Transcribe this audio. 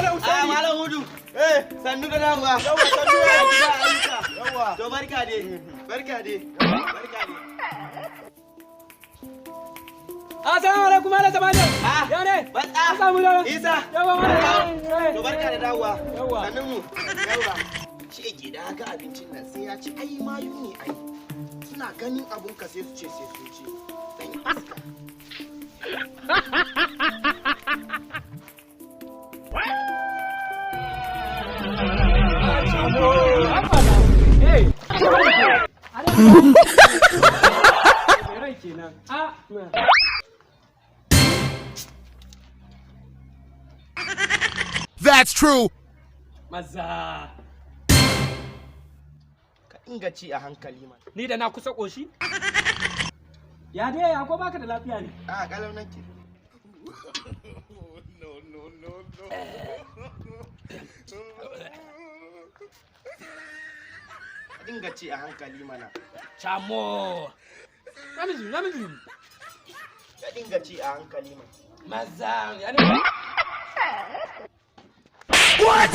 Malam Ah, Usaini. Malam Hudu. Eh, Sannu da dawowa. Yawwa, sannu. Ya gida, ayyuka? Yawwa. To, barka dai. Barka dai. Barka dai. Assalamu alaikum, Malam Samaniya. Ah, Ya ne? Batsa. An samu da. Isa. Yawwa, Malam. To, barka da dawowa. Yawwa. Sannun mu. Yawwa. Shi da haka abincin nan sai ya ci. Ai mayu ne ai. Suna ganin abun ka sai su ce sai sun ci. Dan iska. Hey. Rai kenan. Ah. That's true. Maza. Ka inga ci a hankali man. Ni da na kusa ƙoshi? Ya dai, ya ko baka da lafiya ne? A, kalau nake. No. Ka dinga ci a hankali mana. Chamo. Namiji, namiji. Ka dinga ci a hankali mana. Maza. Ya ne? What?